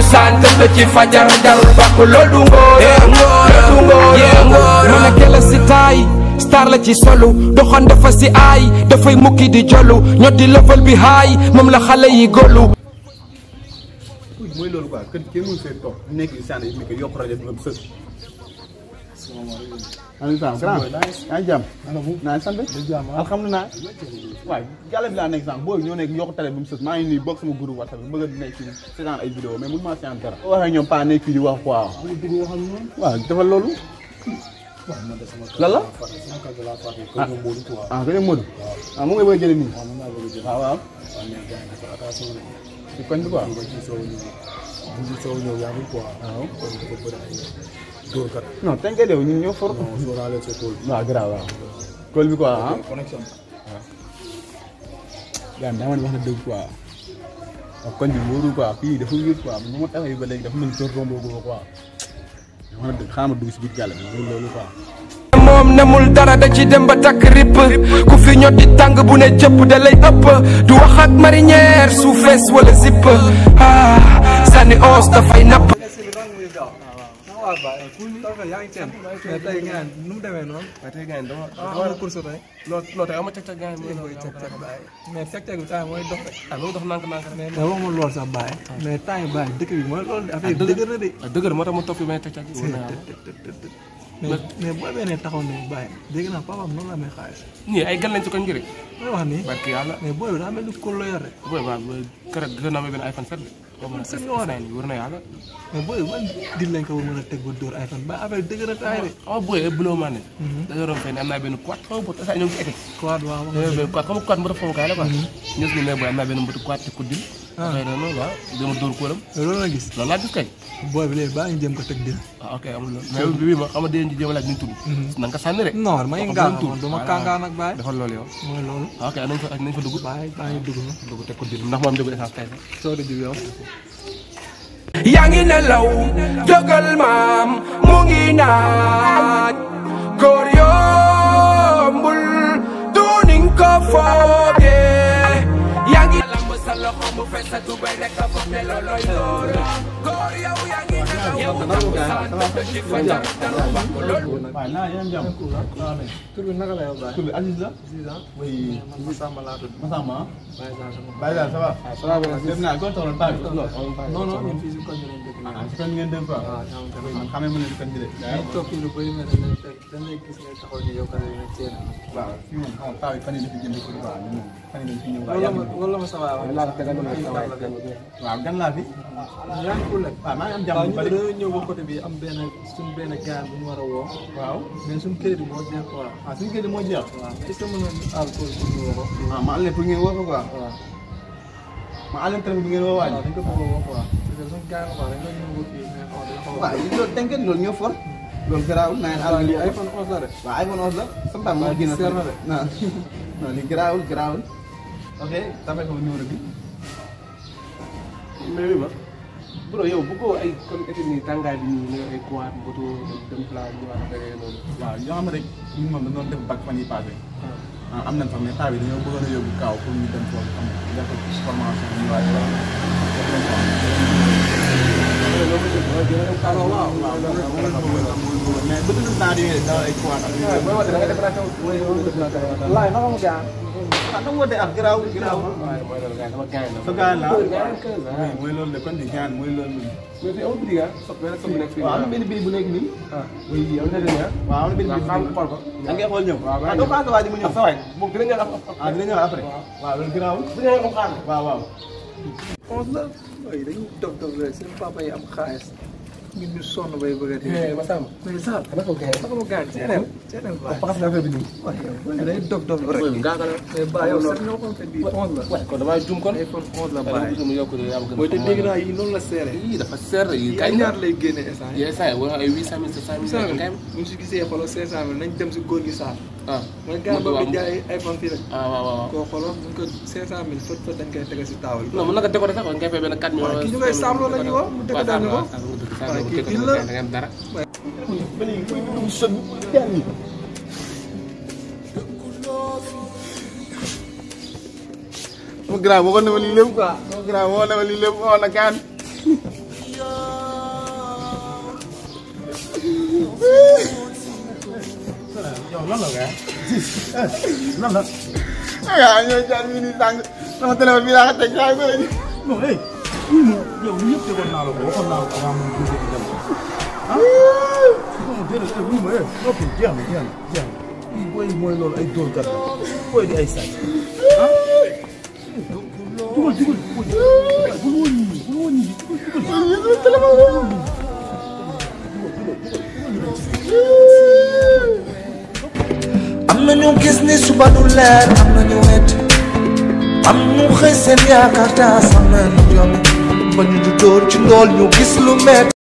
takkusaan tëdd ci fajar dal bakku loolu ngóor mën a kela si taay star la ci solu doxan dafa si aay dafay mukki di jolu ñoo di level bi haay moom la xale yi góolu mooy loolu quoi kenn mënu fee toog nekk di sànni mi ko yokk rajo bi nga sës Aliou Sall grand yaa ngi jàmm naa sant alhamdulilah waaw jàlle bi laa nekk sànq boobu ñoo nekk yokk télé bi mu sës maa ngi nii bokk sama groupe WhatsApp bi bëgg a nekk fii seetaan ay vidéo mais mënu maa seetaan dara waxee ñoom pas nekk fii di wax quoi waaw dafa loolu lan la ah gën a Modou ah mu ngay bëgg a jëlee nii waaw waaw ci koñ bi quoi non t'inquiète yow ñun ñoo for waaw grave waaw kool bi quoi ah connexion waaw gaa daa ma wax na dëgg quoi waaw koñ bi wóorul quoi fii dafa wéet quoi bu ma taxee ba léegi dafa mel ni rombo go quoi wax na dëgg xaaral ma dugg si biir gàll bi loolu quoi moom nemul dara da ci dem ba takk rip ku fi ñot di tàng bu ne cëpp da lay ëpp du wax ak marinière su fees wala zipp sànni os dafay napp waaw ba yaa ngi seen mais tey nga nu mu demee noonu tey nga dama war a course tey loo tey ama cag-cag gars yi mooy cag-cag bàyyi mais cag-cag bi temps mooy dox rek loolu dox nank mais waxuma loolu sax bàyyi mais temps yi bàyyi dëkk bi mooy loolu affaire dëgër na de dëgër moo tax ma topp mais cag-cag mais boo benee taxaw ne bàyyi dégg naa papaam noonu la amee xaalis ñii ay gan lañ ci koñ gi rek mooy wax nii barki yàlla mais booy bi daa mel ni ko la yor rek booy waaw keroog gën naa ma benn iPhone 7 wër na yàlla mais booy ban dil lañ ko war mën a teg ba dóor iPhone ba affaire dëgg na taay de booy buloo maa ne da yoroon fay ne am naa benn quad xaw ma sa ñoo ngi ci état quad waaw benn quad xam nga quad mu def foofu kaay la quoi ñës ni ne booy am naa benn mbëtu quad te ko dil xëy na noonu waaw dama dóor kóolam loolu la gis loolu laa gis kay booy bi léegi baa ngi jëm ko teg dil waaw ok amul loolu mais bi ma xam nga déen ji jéem a laaj ñu tudd na nga ko sànni rek non ma ngi ngaa du ma kangaan ak bàyyi defal loolu yow mooy loolu ok nañ fa dugg bàyyi baa ngi dugg dugg teg ko dil ndax moom déglu essence tey soo di jub yow yaa ngi nelaw jógal maam mu ngi naaj góor yombul duning ko foogee yaa ngi lamb sa loxo mu fees sa tubay rek a foog ne looloy góor yow yaa ngi nelaw ci fajar waaw naa yéen jàmm tur bi naka la yow Baye tur bi Aziz la oui Massamba laa tudd Massamba Baye Sall ça va ça va def naa ko toxal paa bi non non ñun fii si koñ bi lañ dëkk si kon ngeen dem quoi man xamee ma ne si kon bi de ñu toog fii lu bëri mais dañ lay gis ngay taxaw ni yow kale nag seen waaw fii moom xam paa bi fan yi dafa jënd ko quoi ñun fan yi dañ fi ñëw loolu la ma sa waay waaw gan laa fi yaa ngi cool waaw maa ngi am waaw jàmm ñu bu bari dañoo ñëw ba côté bi am benn suñ benn gars bu ñu war a woo waaw mais suñ crédit moo jeex quoi ah suñu kër moo jeex waaw est-ce que mën nga àll pour ñu woo ko ah ma àll pour ngeen woo ko quoi waaw ma àll tamit bu ngeen woo waaj waaw dañ ko bëgg a woo quoi parce que suñ gars yi quoi dañ ko ñëw ba fii mais xaw dañ xaw waaw loolu tënkee loolu ñoo for loolu garaawul naa àll lii iPhone 11 la de waaw iPhone 11 la sama papa moo génn seer na de non non lii garaawul ok tapé ko numéro bi mais ma bro yow bëggoo ay comme état nii tàngaay bi nii ay quad moto dem place ñu wax dëgg noonu waaw yoo xam ne rek ñun moom dañoo def bac fan yi passé am nañ sax mais temps bi dañoo bëggoon a yóbbu kaaw pour ñu dem foofu xam nga def formation ñu waaj waaw mais bëgg nañ temps yooyu daal ay quad ak laay naka mu gaan ah dama woote ak garaaw sa gaan la mooy loolu de kon di gaan mooy loolu mais fi amul bitig nekk fii waaw am na benn bitig bu nekk nii oui am na dëgg waaw am na benn bitig xool ko da ngay xool ñëw waaw doo xaar waa ji mu ñëw sa waay moom dina ñëw ah dina ñëw après waaw loolu garaawul dina ñëw xaar waaw 11 la ooy dañuy dof rek seen papa yi am xaalis ñun ñu sonn bay bëgg a dee Massamba mais Sall naka mu gaan ceeneel baay paxas na affaire bi nii waaye day dof rek mais ba yow sax ñoo xam te bii 11 la kon damaa jum kon iPhone 11 la baay mu yokk yaa gën mooy te dégg naa yi noonu la seere yii dafa seer yi kay ñaar lay génne instant yi saa yi ay 800 000 700 000 kay bu ñu si gisee xoolal 500 000 nañ dem si góor gi Sall ah mooy gars ba bi jaay iPhone fii rek waaw koo xoolal buñ ko 500 000 fët dañ koy tege si taawal non mën na ko décorer sax nga koy fay benn 4 millions kii ñu koy saamloo la ñu woo mu dëgg daal ñu ko waaye kii kii la da ngeen dara mu grand waxoon na ma lii lépp quoi mu grand waxoon na ma lii lépp waxoon na gaan lan la gars lan la ah ñoo jaar mi ni tàng sama téléphone bi laa ko teg saa yu bëri non hey yow ñu ñëpp tegoon naa la ko waxoon naa la ko avant mu dugg di dem ah non déedéet oui ma ok jeex na booy mooy loolu ay dóor kat la booy di ay sàcc ah dugal bul woon ñi am na ñu gis ni suba du leer am na ñu wet am ñu xëy seen yaakaar taa sam na ñu jom ba ñu di dóor ci ndool ñu gis lu met